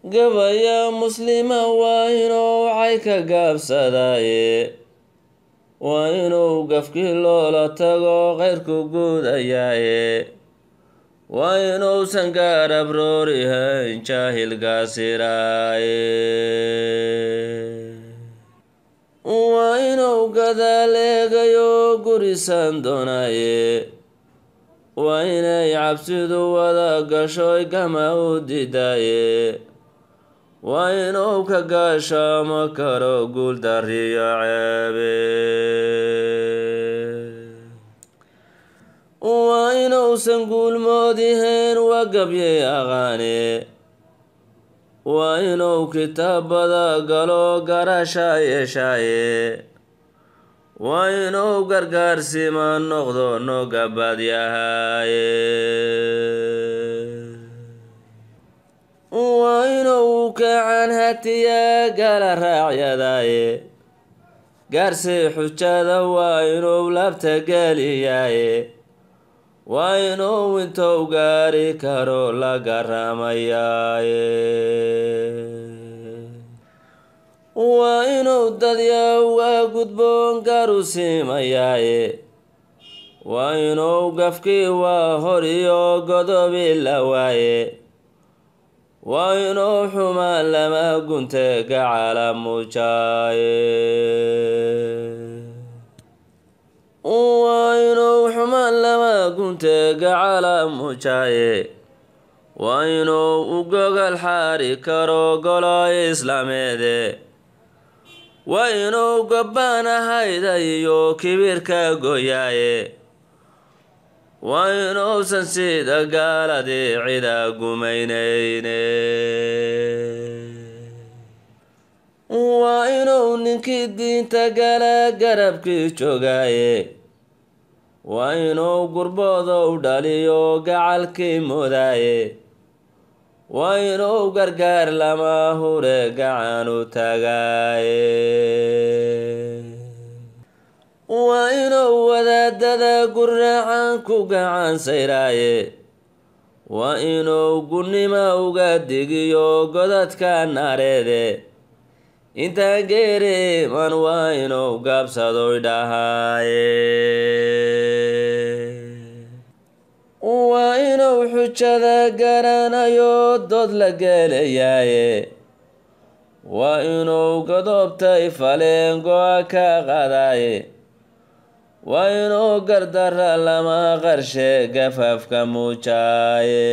Gabaya muslima waa inuu cay ka gaabsadaaye, waa inuu gafkii loola tago khayrku guudayaaye, waa inuusan gaarab roorihayn jaahilgaasiraaye, waa inuu gadaal eegayo gurisan doonaaye, waa inay cabsidu wada gashoy gama u didaaye, waa inuu ka gaashaamo karo guuldariyo ceebe, waa inuusan guulmoodihayn waa gabyay aqaane, waa inuu kitaabada galo garasha yeeshaaye, waa inuu gargaarsima noqdo nogabadyahaye, waa inuu kacan hatiya gala raacyadaaye, gaarsii xujada waa inuu laabta geliyaaye, waa inuu intou gaari karo la garamayaaye, waa inuu dadyowga gudboon garu simayaaye, waa inuu gafkii waa hor iyo godobi la waaye, waa inuu xumaan lama gunte gacala muujaaye, waa inuu xumaan lama gunte gacala muujaaye, waa inuu u gogol xaari karo golo islaameede, waa inuu gobbaan ahayda iyo kibirka goyaaye, waa inuusan sida gaaladii cida gumaynayne, waa inuu ninkii diinta gala garabkii joogaaye, waa inuu gurbooda u dhaliyo gacalkii moodaaye, waa inuu gargaar lama hure gacan u tagaaye, waa inuu wadaadada guraacan ku gacan sayraaye, waa inuu gunnima uga digiyo godadka naareede, intaan geeriman waa inuu gaabsadoy dhahaaye, waa inuu xujada garanayo dood la gelayaaye, waa inuu godobtay faleen go-a ka qadaaye, waa inuu gardara lama qarshe gafaafka muujaaye.